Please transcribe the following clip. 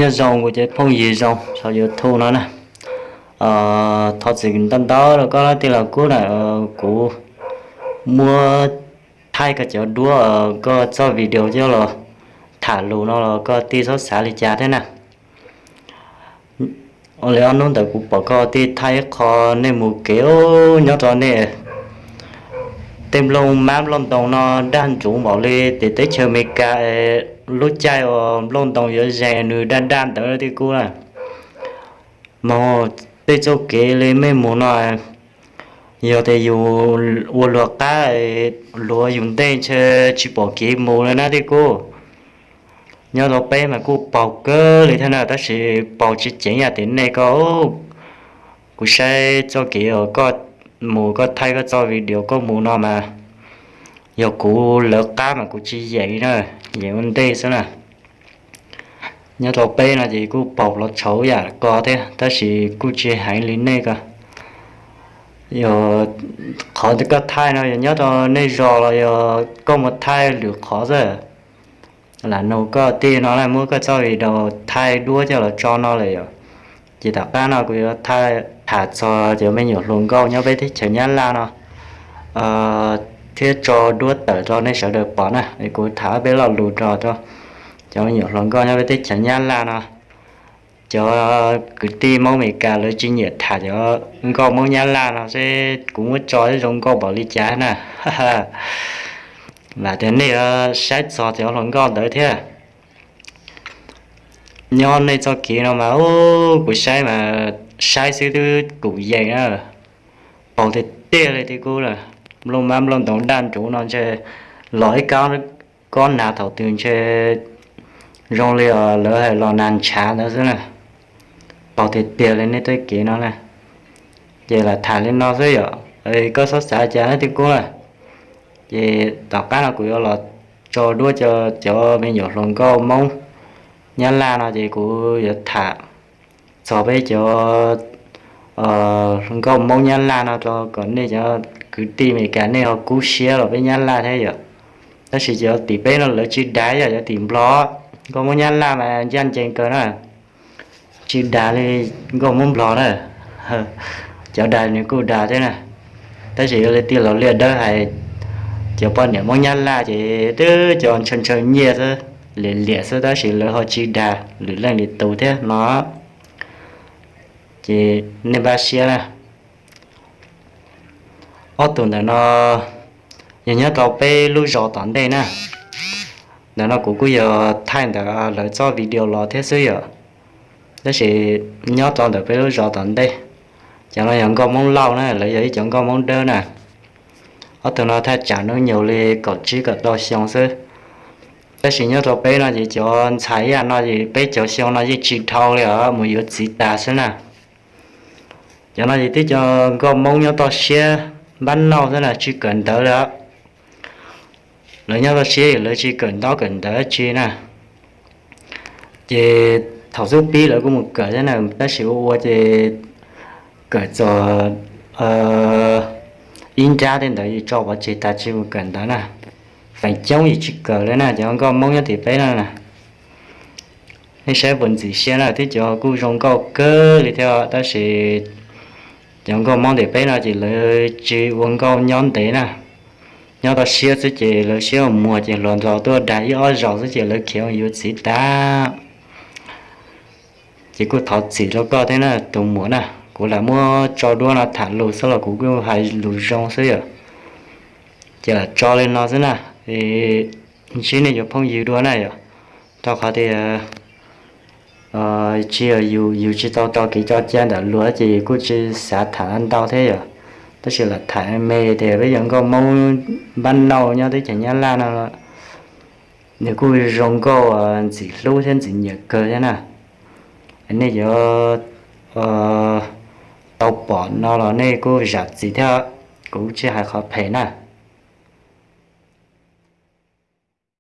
Nyob zoo kuv cov phooj ywg zoo saum YouTube no na. Thov txim ntau ntau rau koj tij laug Kub na, kuv muab thaij koj cov duab, koj txoj video coj los tham lus no los koj tij txhob xav li cas thiab na. Ua li ob hnub ntawd kuv pom koj tij thaij ib qho nej mus kev nyob rau nej tej nplooj mab nplooj ntoo no daj nruv npaum li tias teb chaws Amelikas lub caij uas nplooj ntoo yuav zees nws daj daj ntawd tij Kub na. Mas tej txoj kev li mej mus no, yog tias yus ua luag qab, luag yus ntej ntshe tsis pom kev mus li na tij Kub. Nyob rau peb mas kuj paug kawg li thiab na, tab sis paug tsis ceev yam tias nej koj. Kuv saib txoj kev uas koj mus koj thaij koj txoj video koj mus no mas, yog kuv lawv qab mas kuv tsis yeem li na, yeem ua ntej xwb na. Nyob rau peb no ces kuj paug los tshauv yam ko thiab tab sis kuj tsis heev li nej ko. Yog qhov koj thaij no yog nyob rau nej zos los yog koj mus thaij lwm qhov xwb? Lam nug koj tij no na, muab koj txoj video thaij duab coj los tso no lawm yom. Ces tom qab no kuv yuav tham txog cov me nyuam hluas nkauj nyob peb teb chaws Nyab Laj no thiab tso duab tawm rau nej sawv daws pom na. Kuv tham peb lo lus rau cov me nyuam hluas nkauj nyob peb teb chaws Nyab Laj no. Cov kwv tij Hmoob Amelikas lawv tsis nyiam tham cov nkauj Hmoob Nyab Laj no seb kuv muab tso zoo nkauj npaum li cas na. Lam tias nej yuav saib txog cov hluas nkauj ntawd thiab. Nyob nej txoj kev no mas kuv saib mas saib xwb twb kum yees na. Paug tiag tiag li tij Kub lawm. Nplooj mab nplooj ntoo daj nruv no ntshe los ib kob nag thaum twg ntshe zoo li lawv hais los nag ntshav ntawd xwb na. Paug tiag tiag li nej txoj kev no na. Ces lam tham li no xwb yom, koj txhob xav cas na tij Kub na. Ces tom qab no kuv yuav los tso duab cov me nyuam hluas nkauj Hmoob Nyab Laj no ces kuv yuav tham txog peb cov nkauj Hmoob Nyab Laj no rau kom nej cov kwv tij Amelikas nej ho kub siab los peb Nyab Laj thiab yom. Tab sis cov tim peb no lawv tsis dag yom, cov tim Nplog, nkauj Hmoob Nyab Laj mas ncaj ncees kawg na. Tsis dag li nkauj Hmoob Nplog na. Cov dag nws kuj dag thiab na. Tab sis yog li tij laug Liaj Dawb hais, cov poj niam Hmoob Nyab Laj ces twb cov ntshaw ntshaw nyiaj xwb, liam liam xwb tab sis lawv ho tsis dag lwm leej lwm tus thiab no. Ces nej npaj siab na. Ob tug ntawm no yog nyob rau peb lub zos tom ntej na. Ntawm no kuv kuj yog thaij ntawm lawv txoj video los thiab xwb yom. Tab sis nyob rau ntawm peb lub zos tom ntej, cov no yog nkauj Hmoob Lauj na, lawv yog ib cov nkauj Hmoob Dawb na. Ob tug no thaj tsam hnub nyoog li kaum tsib kaum rau xyoo xwb. Tab sis nyob rau peb no ces cov ntxhais ib yam no ces peb caug xyoo no yeej tsis dhau li os, mus yuav txiv tas xwb na. Cov no ces twb cov nkauj Hmoob nyob toj siab npab nauj xwb na, tsis kawm ntawv li os. Lawv nyob toj siab lawv tsis kawm ntaub kawm ntawv dab tsi na. Ces thaum xub pib lawv kuj mus kawm thiab na, tab sis ua ua ces kawm txog ib nrab tej ntawd tso pov tseg tas tsis mus kawm ntawv na. Feem coob yeej tsis kawm li na, cov nkauj Hmoob nyob tim peb no na. Nej saib puas ntxim siab na, twb cov kuj zoo nkauj kawg li thiab tab sis cov nkauj Hmoob tim peb no ces lawv tsis ua nkauj nyob ntev na. Nyob toj siab xwb ces lawv siab muag ces hluas nraug tuaj dag ib ob zaug xwb ces lawv khiav mus yuav txiv tas. Ces kuj thov txim rau koj thiab na tus muam na, kuv lam muab tso duab no tham lus xwb los kuv kuj hais lus zoo xwb yom. Ces lam tso li no xwb na, ntsib nej cov phooj ywg dua na yom. Rau qhov tias tsis yog yus, yus tsis tau tau kev coj ca ntawm luag ces kuj tsis xav tham ntau thiab yom. Tab sis lam tham me tias peb cov nkauj Hmoob npab nauj nyob teb chaws Nyab Laj no nws kuj zoo nkauj ntxim hlub thiab ntxim nyiam kawg thiab na. Nej yuav tau pom no los nej kuj zam txim thiab, kuv tsis hais qhov phem na.